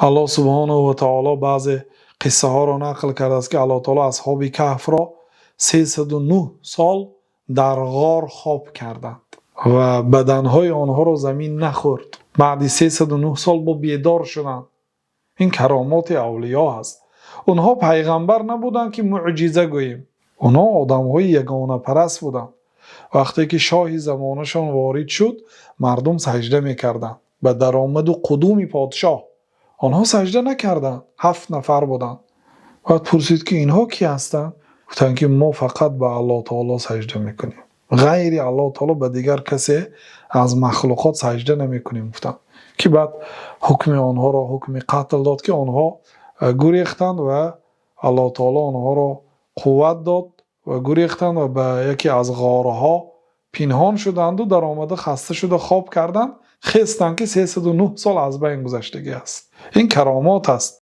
Аллоҳ субҳонаҳу ва таъоло баъзе қиссаҳоро нақл кардааст, ки Аллоҳи таъоло асҳоби Каҳфро 309 сол дар ғор хоб карданд ва баданҳои онҳоро замин нахӯрд. Баъд 309 сол боз бедор шуданд. Ин каромоти авлиё аст. Онҳо паёмбар набуданд, ки мӯъҷиза гӯем. Онҳо одамҳои ягонапараст буданд. Вақте ки шоҳи замонашон ворид шуд, мардум саҷда мекарданд ба даромаду қудуми подшоҳ. Онҳо саҷда накарданд. Ҳафт нафар буданд. Баъд пурсид, ки инҳо кӣ ҳастанд? Гуфтанд, ки мо фақат ба Аллоҳи таъоло саҷда мекунем. Ғайри Аллоҳи таъоло ба дигар касе аз махлуқот саҷда намекунем, гуфтанд. Ки баъд ҳукми онҳоро ҳукми қатл дод, ки онҳо гурехтанд ва Аллоҳи таъоло онҳоро қувват дод ва гурехтанд ва ба яке аз ғорҳо пинҳон шуданд ва даромада хаста шуда хоб карданд. Хестанд, ки 309 сол аз байн гузаштагӣ аст. Ин каромот аст.